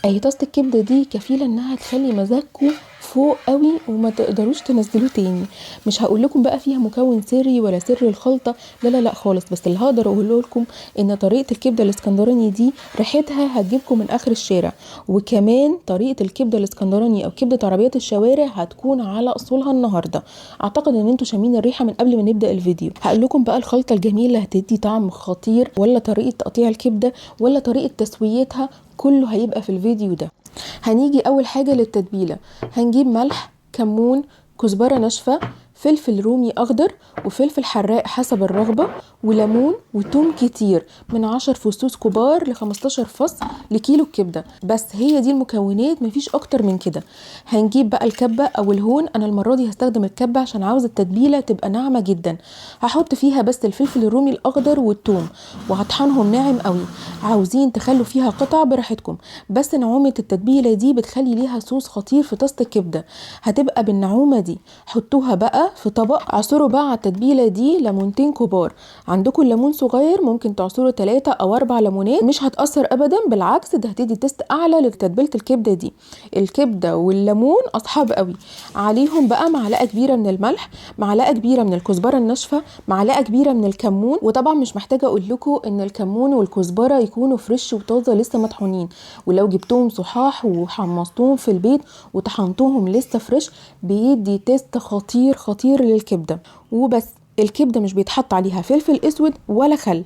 اهي طاسه الكبده دي كفيله انها تخلي مزاجكم فوق قوي وما تقدروش تنزلوه تاني. مش هقول لكم بقى فيها مكون سري ولا سر الخلطة، لا لا لا خالص، بس اللي هقدر اقوله لكم ان طريقه الكبده الاسكندراني دي ريحتها هتجيبكم من اخر الشارع، وكمان طريقه الكبده الاسكندراني او كبده عربيات الشوارع هتكون على اصولها النهارده. اعتقد ان انتوا شامين الريحة من قبل ما نبدا الفيديو. هقول لكم بقى الخلطة الجميلة هتدي طعم خطير، ولا طريقه تقطيع الكبده ولا طريقه تسويتها، كله هيبقى في الفيديو ده. هنيجي اول حاجة للتتبيله، هنجيب ملح، كمون، كزبره ناشفة، فلفل رومي اخضر وفلفل حراق حسب الرغبة، وليمون وتوم كتير من 10 فصوص كبار ل 15 فص لكيلو الكبده. بس هي دي المكونات، مفيش اكتر من كده. هنجيب بقى الكبه او الهون، انا المرة دي هستخدم الكبه عشان عاوزه التتبيله تبقى ناعمة جدا. هحط فيها بس الفلفل الرومي الاخضر والتوم وهطحنهم ناعم قوي. عاوزين تخلوا فيها قطع براحتكم، بس نعومة التتبيله دي بتخلي ليها صوص خطير في طاسه الكبده، هتبقى بالنعومه دي. حطوها بقى في طبق، عصروا بقى على التتبيله دي ليمونتين كبار. عندكم الليمون صغير ممكن تعصروا 3 او 4 ليمونات، مش هتأثر ابدا، بالعكس ده هتدي taste اعلى لتتبيله الكبده دي. الكبده والليمون اصحاب قوي. عليهم بقى معلقه كبيرة من الملح، معلقه كبيرة من الكزبره الناشفه، معلقه كبيرة من الكمون. وطبعا مش محتاجه اقول لكم ان الكمون والكزبره يكونوا fresh وطازه لسه مطحونين، ولو جبتوهم صحاح وحمصتوهم في البيت وطحنتوهم لسه fresh بيدي taste خطير خطير للكبده. وبس، الكبده مش بيتحط عليها فلفل اسود ولا خل.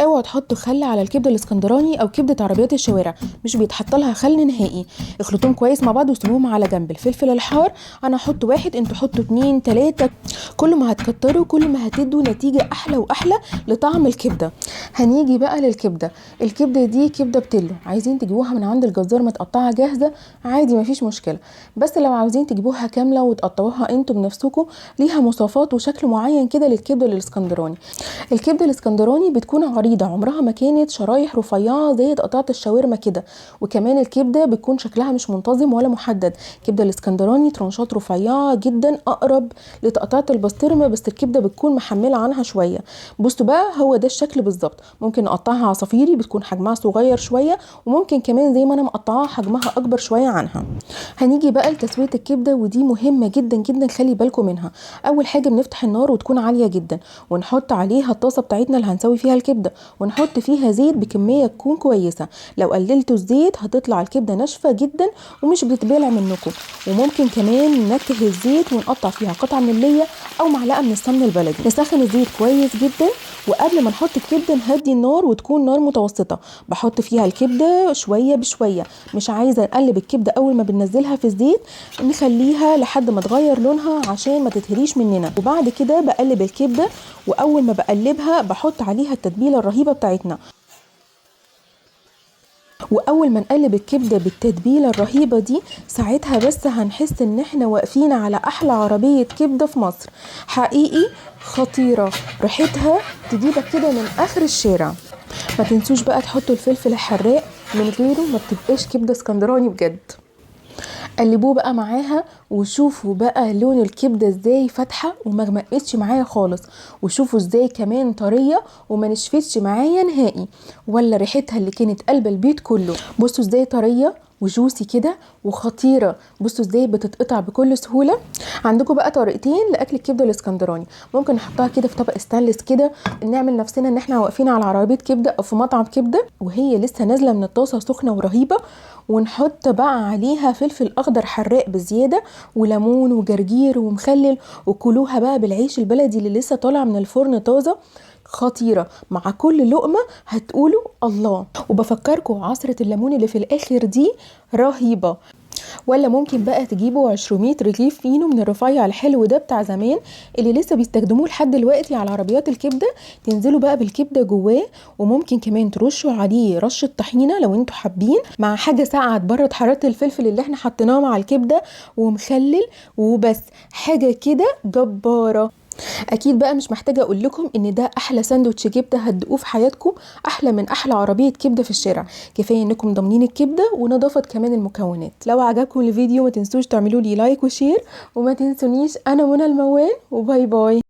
اوعوا تحطوا خل على الكبده الاسكندراني او كبده عربيات الشوارع، مش بيتحط لها خل نهائي. اخلطوهم كويس مع بعض وسيبوهم على جنب. الفلفل الحار انا هحط 1، انتوا حطوا 2 3، كل ما هتكتروا كل ما هتدوا نتيجة احلى واحلى لطعم الكبده. هنيجي بقى للكبده. الكبده دي كبده بتلو، عايزين تجيبوها من عند الجزار متقطعه جاهزة عادي مفيش مشكلة، بس لو عاوزين تجيبوها كاملة وتقطعوها انتوا بنفسكم ليها مواصفات وشكل معين كده للكبده الاسكندراني. الكبده الاسكندراني بتكون عريضة، عمرها ما كانت شرايح رفيعة زي تقطعه الشاورما كده، وكمان الكبده بتكون شكلها مش منتظم ولا محدد. الكبده الاسكندراني ترانشات رفيعة جدا، اقرب لتقطعه البسطرمه، بس الكبده بتكون محمله عنها شوية. بصوا بقى هو ده الشكل بالظبط. ممكن نقطعها عصافيري بتكون حجمها صغير شوية، وممكن كمان زي ما انا مقطعاها حجمها اكبر شوية عنها. هنيجي بقى لتسوية الكبده، ودي مهمة جدا جدا خلي بالكم منها. اول حاجة بنفتح النار وتكون عالية جدا، ونحط عليها الطاسه بتاعتنا اللي هنسوي فيها الكبده، ونحط فيها زيت بكمية تكون كويسة. لو قللتوا الزيت هتطلع الكبده ناشفة جدا ومش بتتبلع منكم. وممكن كمان ننكه الزيت ونقطع فيها قطعه من الليه او معلقه من السمن البلدي. نسخن الزيت كويس جدا، وقبل ما نحط الكبده نهدي النار وتكون نار متوسطه. بحط فيها الكبده شوية بشوية، مش عايزه نقلب الكبده اول ما بننزلها في الزيت، نخليها لحد ما تغير لونها عشان ما تتهريش مننا. وبعد كده بقلب الكبده، واول ما بقلبها بحط عليها التتبيله الرهيبة بتاعتنا. واول ما نقلب الكبده بالتتبيله الرهيبة دي ساعتها بس هنحس ان احنا واقفين على احلى عربية كبده في مصر. حقيقي خطيرة، ريحتها تجيبك كده من اخر الشارع. ما تنسوش بقى تحطوا الفلفل الحراق، من غيره ما بتبقاش كبده اسكندراني بجد. قلبوه بقى معاها وشوفوا بقى لون الكبده ازاي فاتحة وما غمقتش معايا خالص، وشوفوا ازاي كمان طرية وما نشفتش معايا نهائي، ولا ريحتها اللي كانت قلب البيت كله. بصوا ازاي طرية وجوسي كده وخطيرة، بصوا ازاي بتتقطع بكل سهولة. عندكم بقى طريقتين لاكل الكبده الاسكندراني. ممكن نحطها كده في طبق ستانلس كده، نعمل نفسنا ان احنا واقفين على عربية كبده او في مطعم كبده وهي لسه نازله من الطاسه سخنة ورهيبه، ونحط بقى عليها فلفل اخضر حراق بزيادة وليمون وجرجير ومخلل، وكلوها بقى بالعيش البلدي اللي لسه طالع من الفرن طازة. خطيرة، مع كل لقمة هتقولوا الله. وبفكركم عصره الليمون اللي في الاخر دي رهيبة. ولا ممكن بقى تجيبوا 200 رغيف فينو من الرفيع الحلو ده بتاع زمان اللي لسه بيستخدموه لحد دلوقتي على عربيات الكبده، تنزلوا بقى بالكبده جواه، وممكن كمان ترشوا عليه رشه طحينه لو انتوا حابين، مع حاجة ساقعه تبرد حرارة الفلفل اللي احنا حطيناه مع الكبده، ومخلل، وبس حاجة كده جبارة. اكيد بقى مش محتاجه اقول لكم ان ده احلى ساندوتش كبده هتدوقوه في حياتكم، احلى من احلى عربية كبده في الشارع. كفاية انكم ضامنين الكبده ونظافه كمان المكونات. لو عجبكم الفيديو ما تنسوش تعملوا لي like و share، وما تنسونيش انا منى الموال، و bye bye.